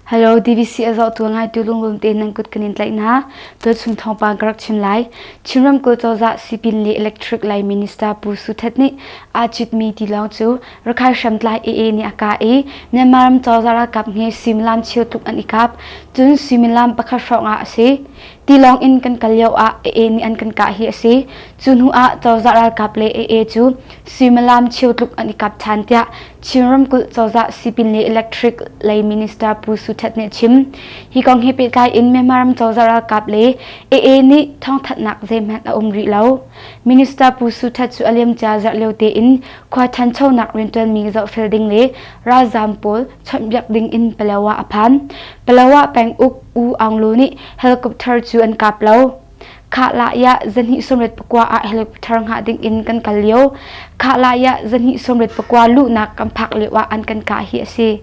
Hello DVC a zohtu ngaitu lunglawm tein nan kut kan in tlaih hna. Tuchun thawngpang ka rak chim lai. Chin ramkulh cozah sipin le electric lei minister Pu Su Thet nih aa citmi tilawng cu Rakhai hriamtlai AA nih a kah i Myanmar ram cozah ralkap he suimilam cheu tluk an i kap. Cun suimilam pakhat hrawng ah a si. Tilawng in kan kal lio ah AA nih an kan kah hi a si. Cu hnu ah cozah ralkap le AA cu suimilam cheu tluk an i kap ṭhan tiah Chin ramkulh cozah sipin le electric lei minister Pu Su Thet nih a chim. Hi kong he pehtlai in Myanmar ram cozah ralkap le AA nih thawngthanhnak zeihmanh a um rih lo. Minister Pu Su Thet cu a liamcia zarh lio tein khua ṭhanchonak rianṭuanmi zohfel ding le ralzaam pawl chawnhbiak ding in Palawa a phan. Palawa penguk U Aung Lu nih helicopter cu an kap lo. Khahlah zahnih sawmriat pakua ah helicopter hngah ding in kan kal lio. Khahlah zahnih sawmriat pakua luhnak kan phak lio ah an kan kah hi a si.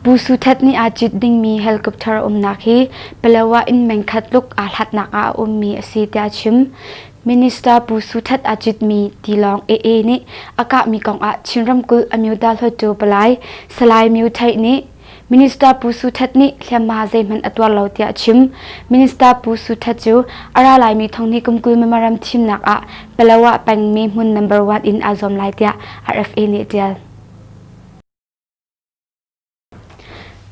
Pu Su Thet nih aa cit dingmi helicopter umnak hi Palawa inn mengkhat tluk aa hlatnak ah a ummi a si tiah a chim. Minister Pu Su Thet aa citmi tilawng AA nih a kahmi kongah Chin ramkulh Amyota Hluttaw Palai Salai Myo Thaih nih Minister Pu Su Thet nih hliamhma zeihmanh a tuar lo tiah a chim. Minister Pu Su Thet cu a ra laimi thonghnih kum 20 Myanmar thimnak ah Palawa peng me hmun number one in aa zuam lai tiah RFA nih a ṭial.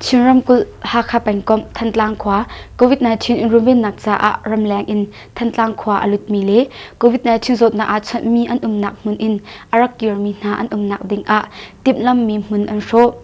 Chin ramkulh Hakha pengkomh Thantlang khua COVID-19 in runvennak caah ramleng in Thantlang khua a lutmi le COVID-19 zawtnak aa chawnhmi an umnak hmun in a rak kirmi hna an umnak ding ah timhlamhmi hmun an hrawh.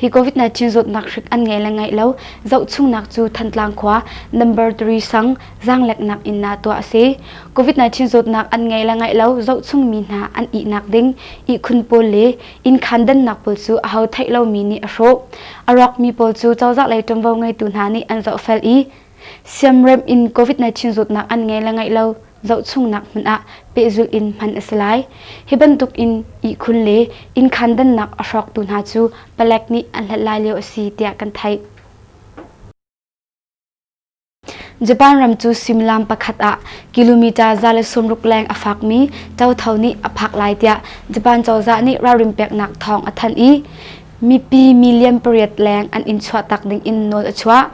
Hi COVID-19 zawtnak hrik an ngei le ngeih lo zohchungnak cu Thantlang khua number 3 sang zaangleknak inn ah tuah a si. COVID-19 zawtnak an ngei le ngeih lo zohchungmi hna an ihnak ding ihkhun pawl le inn khandannak pawl cu aho theih lomi nih a hrawh. A rawkmi pawl cu cozah lei ṭuanvo ngeitu hna nih an zohfel i siamremh in COVID-19 zawtnak an ngei le ngeih lo zohchungnak hmun ah pehzulh in hman a si lai. Hi bantuk in ihkhun le inn khandannak a hrawktu hna cu palek nih an hlat lai lio a si tiah kan theih. Japan ram cu suimilam pakhat ah kilometer 160 leng a fakmi ṭotho nih a phak lai tiah Japan cozah nih ralrin peknak thawng a thanh i mipi million pariat leng an inn chuahtak ding in nawl a chuah.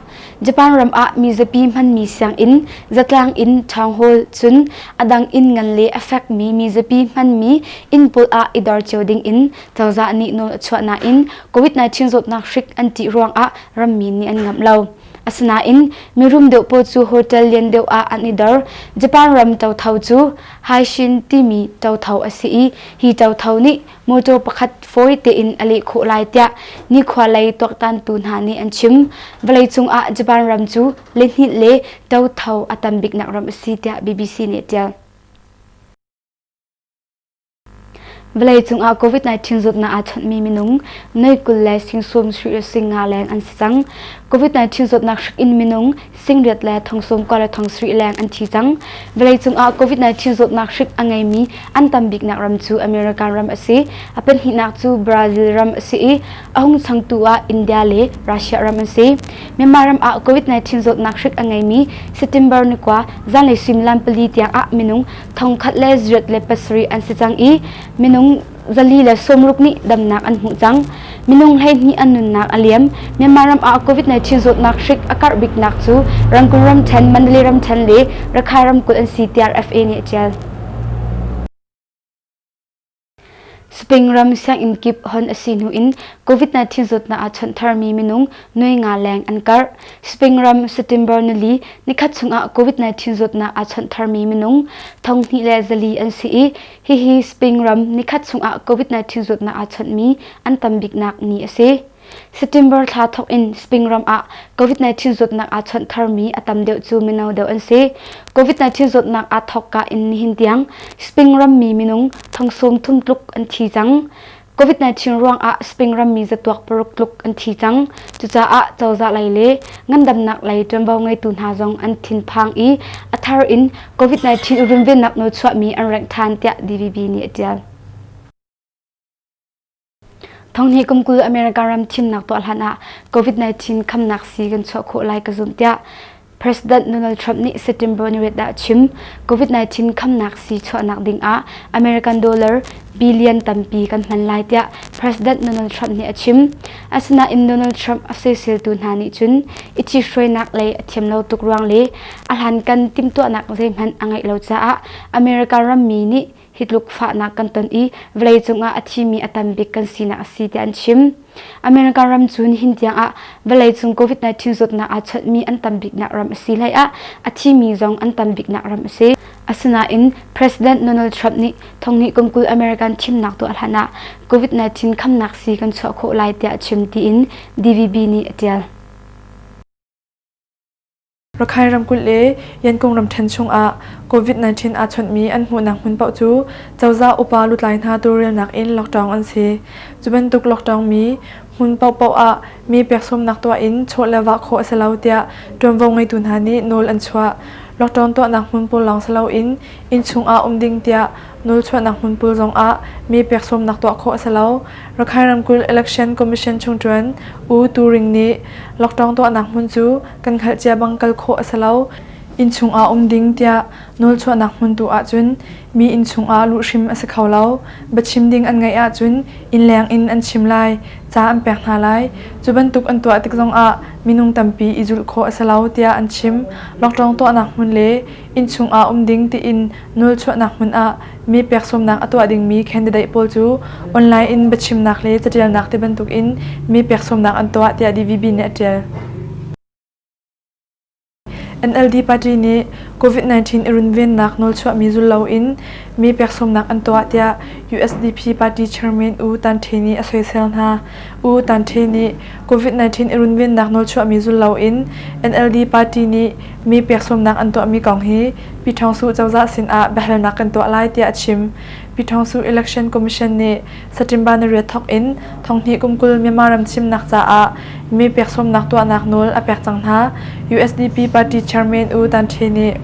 Japan ram ah mizapi hmanmi sianginn, zatlang inn, town hall cun a dang inn ngan le a fekmi mizapi hmanmi inn pawl ah i dor cio ding in cozah nih nawl a chuah nain COVID-19 zawtnak hrik an ṭih ruangah rammi nih an ngamh lo. Asinain mirum deuh pawl cu hotel lian deuh ah an i dor. Japan ram ṭotho cu Haishin timi ṭotho a si i hi ṭotho nih mawṭaw pakhat fawi tein a leh khawh lai tiah nikhua lei tuaktantu hna nih an chim. Vawleicung ah Japan ram cu lihninh le ṭotho a tam biknak ram a si tiah BBC nih a ṭial. Vawleicung ah COVID-19 zawtnak aa chawnhmi minung noi 20 le sing sawm sarih le sing nga leng an si cang. COVID-19 zawtnak hrik in minung sing riat le thong sawm kua le thong sarih leng an thi cang. Vawleicung ah COVID-19 zawtnak hrik a ngeimi an tam biknak ram cu American ram a si. A pahnihnak cu Brazil ram a si i a hung changtu ah India le Russia ram an si. Myanmar ram ah COVID-19 zawtnak hrik a ngeimi September ni kua zanlei suimilam pali tiang ah minung thongkhat le ziriat le pasarih an si cang i minung 460 nih damnak an hmuh cang. Minung 12 an nunnak a liam. Myanmar ram ah COVID-19 zawtnak hrik a karh biknak cu Rangoon ramṭhen, Mandalay ramṭhen le Rakhine ramkulh an si tiah RFA nih a ṭial. Spain ram sianginn kip hon a si hnu in COVID-19 zawtnak aa chawnh tharmi minung nuai nga leng an karh. Spain ram September nili nikhat chungah COVID-19 zawtnak aa chawnh tharmi minung 2400 an si i hihi Spain ram nikhat chungah COVID-19 zawtnak aa chawnhmi an tam biknak ni a si. September thla thawk in Spain ram ah COVID-19 zawtnak aa chawnh tharmi a tam deuh cu mino deuh an si. COVID-19 zawtnak aa thawkka in nihin tiang Spain rammi minung thong sawm thum tluk an thi cang. COVID-19 ruangah Spain rammi zatuak paruk tluk an thi cang. Cucaah cozah lei le ngandamnak lei ṭuanvo ngeitu hna zong an thinphang i a thar in COVID-19 runvennak nawl chuahmi an rengh ṭhan tiah DVB nih a ṭial. Thonghnih kum 20 America ram thimnak tuah hlan ah COVID-19 khamnak sii kan chuah khawh lai ka zumh tiah President Donald Trump nih September ni riat ah a chim. COVID-19 khamnak sii chuahnak ding ah American dollar billion tampi kan hman lai tiah President Donald Trump nih a chim. Asinain Donald Trump a soiseltu hna nih cun i ṭhithruainak lei a thiam lo tuk ruang le a hlankan timhtuahnak zeihmanh a ngeih lo caah America rammi nih hi tluk fahnak kan ton i vawleicung ah a thimi a tam bik kan sinak a si tiah an chim. America ram cu nihin tiang ah vawleicung COVID-19 zawtnak aa chawnhmi an tam biknak ram a si hlei ah a thimi zong an tam biknak ram a si. Asinain President Donald Trump nih thonghnih kum 20 American thimnak tuah hlan ah COVID-19 khamnak sii kan chuah khawh lai tiah a chim tiin DVB nih a ṭial. Rakhine ramkulh le Yankung ramṭhen chungah COVID-19 aa chawnhmi an hmuhnak hmun paoh cu cozah upa lutlai hna tawlrelnak in lockdown an si. Cu bantuk lockdown mi hmun paohpaoh ah mi peksawmnak tuah in chawh le vah khawh a si lo tiah ṭuanvo ngeitu hna nih nawl an chuah. Lockdown tuahnak hmun pawl lawng si loin innchung ah um ding tiah nawlchuahnak hmun pawl zongah mi peksawmnak tuah khawh a si lo. Rakhine ramkulh Election Commission chungṭuan U Tu Ring nih lockdown tuahnak hmun cu kan hngalh cia bang kal khawh a si lo. Innchung ah um ding tiah nawlchuahnak hmun tu ahcun mi innchung ah luh hrim a si kho lo. Biachim ding an ngeih ahcun innleng in an chim lai, ca an pek hna lai. Cu bantuk an tuah tik zongah minung tampi i zulh khawh a si lo tiah an chim. Lockdown tuahnak hmun le innchung ah um ding tiin nawlchuahnak hmun ah mi peksawmnak a tuah dingmi candidate pawl cu online in biachimnak le caṭialnak ti bantuk in mi peksawmnak an tuah tiah DVB nih a ṭial. NLD party nih COVID-19 i runvennak nawlchuahmi zul loin mi peksawmnak an tuah tiah USDP party chairman U Tan Htwe nih a soisel hna. U Tan Htwe nih COVID-19 i runvennak nawlchuahmi zul loin NLD party nih mi peksawmnak an tuahmi kong hi Pyithawngsuh cozah sinah biahalnak kan tuah lai tiah a chim. Pyithawngsuh Election Commission nih September ni riat thawk in thonghnih kum 20 Myanmar ram thimnak caah mi peksawmnak tuahnak nawl a pek cang hna. USDP party chairman U Tan Htwe nih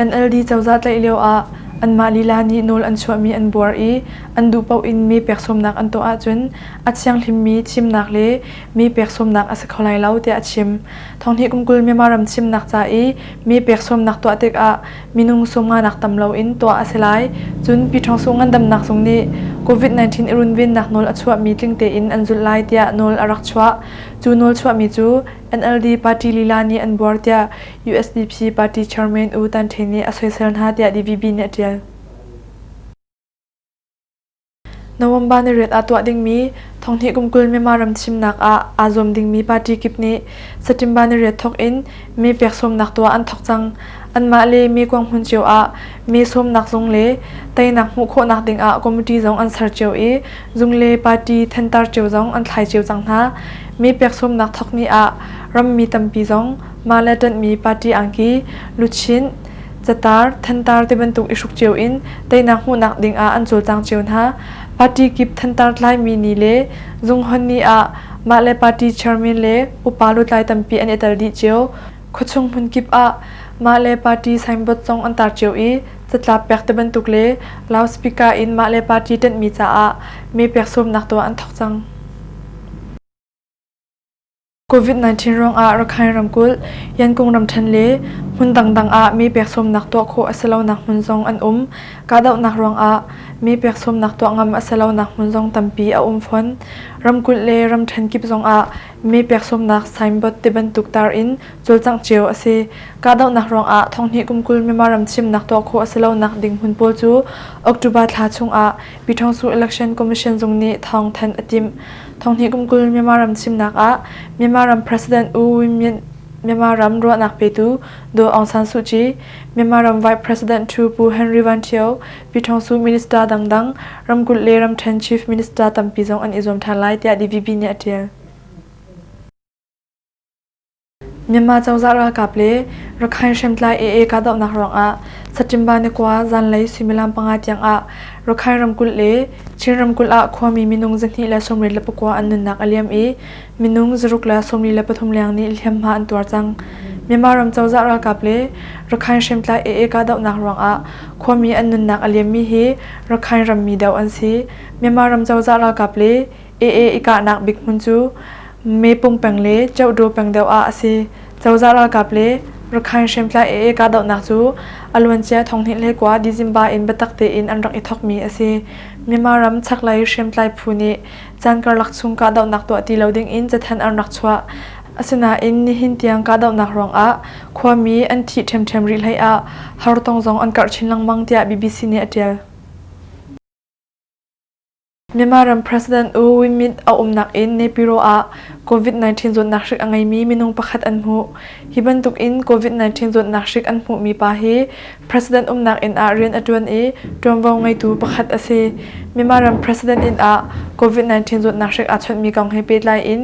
NLD cozah tlaih lio ah anmah lila nih nawl an chuahmi an buar i an duh paoh in mi peksawmnak an tuah ahcun a thianghlimmi thimnak le mi peksawmnak a si kho lai lo tiah a chim. Thonghnih kum 20 Myanmar ram thimnak ca i mi peksawmnak tuah tikah minung sawmnganak tam loin tuah a si lai. Cun Pyithawngsuh ngandamnak zung nih COVID-19 i runvennak nawl a chuahmi tling tein an zulh lai tiah nawl a rak chuah. Cu nawl chuahmi cu NLD party lila nih an buar tiah USDP party chairman U Tan Htwe nih a soisel hna tiah DVB nih a ṭial. November ni riat ah tuah dingmi thonghnih kum 20 Myanmar ram thimnak ah aa zuam dingmi party kip nih September ni riat thawk in mee peksawmnak tuah an thawk cang. Anmah le mee kuang hmun cio ah mee sawmnak zung le teinak hmuh khawhnak ding ah committee zong an ser cio i zung le party thentar cio zong an thlai cio cang hna. Mee peksawmnak thawk ni ah rammi tampi zong mah le ṭanhmi party angki, luchin, catar, thantar tibantuk i hruk cio in teinak hmuhnak ding ah an cawlcang cio hna. Party kip thantar tlaimi ni le zunghon ni ah mah le party chairman le upa lutlai tampi an i tel dih cio. Khuachung hmun kip ah mah le party signboard zong an tar cio i catlap pek tibantuk le loudspeaker in mah le party ṭanhmi caah mee pek sawmnak tuah an thawk cang. COVID-19 ruangah Rakhine ramkulh, Yankung ramṭhen le hmun dangdang ah mi peksawmnak tuah khawh a si lonak hmun zong an um. Kahdohnak ruangah mi peksawmnak tuah ngam a si lonak hmun zong tampi a um fawn. Ramkulh le ramṭhen kip zongah mi peksawmnak signboard tibantuk tar in cawlcangh cio a si. Kahdohnak ruangah thonghnih kum 20 Myanmar ram thimnak tuah khawh a si lonak ding hmun pawl cu October thla chungah Pyithawngsu Election Commission zung nih thawng thanh a timh. Thonghnih kum 20 Myanmar ram thimnak ah Myanmar ram President U Win Myint, Myanmar ram ruahnak petu Daw Aung San Suu Kyi, Myanmar ram Vice President Thu Pu Henry Van Thio, Pyithawngsu Minister dangdang, ramkulh le ramṭhen Chief Minister tampi zong an i zuam ṭhan lai tiah DVB nih a ṭial. Myanmar cozah ralkap le Rakhine hriamtlai AA kahdohnak ruangah September ni 9 zanlei suimilam 5 tiangah Rakhine ramkulh le Chin ramkulh ah khuami minung 229 an nunnak a liam i minung 643 leng nih hliamhma an tuar cang. Myanmar ram cozah ralkap le Rakhine hriamtlai AA kahdohnak ruangah khuami an nunnak a liammi hi Rakhine rammi deuh an si. Myanmar ram cozah ralkap le AA i kahnak bik hmun cu Mepung peng le Kyauktaw peng deuh ah a si. Cozah ralkap le Rakhine hriamtlai AA kahdohnak cu a luancia 2009 December in biatak tein an rak i thawkmi a si. Myanmar ram chaklei hriamtlai phu nih caan karlak chung kahdohnak tuah ti lo dingin cathanh an rak chuah. Asinain nihin tiang kahdohnak ruangah khuami an thih ṭhiamṭhiam rih hlei ah hartong zong an karh chin lengmang tiah BBC nih a ṭial. Myanmar ram President U Win Myint a umnak in Naypyidaw ah COVID-19 zawtnak hrik a ngeimi minung pakhat an hmuh. Hi bantuk in COVID-19 zawtnak hrik an hmuhmi pa hi President umnak inn ah rian a ṭuan i ṭuanvo ngeitu pakhat a si. Myanmar ram President inn ah COVID-19 zawtnak hrik aa chawnhmi kong he pehtlai in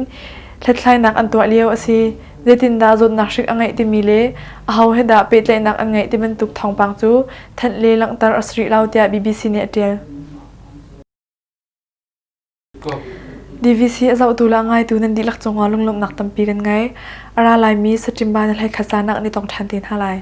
hlathlainak an tuah lio a si. Zeitindah zawtnak hrik a ngeih timi le aho he dah pehtlaihnak an ngeih ti bantuk thawngpang cu thanh le langhter a si rih lo tiah BBC nih a ṭial. DVC a zohtu le a ngaitu nan dihlak cungah lunglawmhnak tampi kan ngei. A ra laimi September ni 21 zan ah kan i tong ṭhan te hna lai.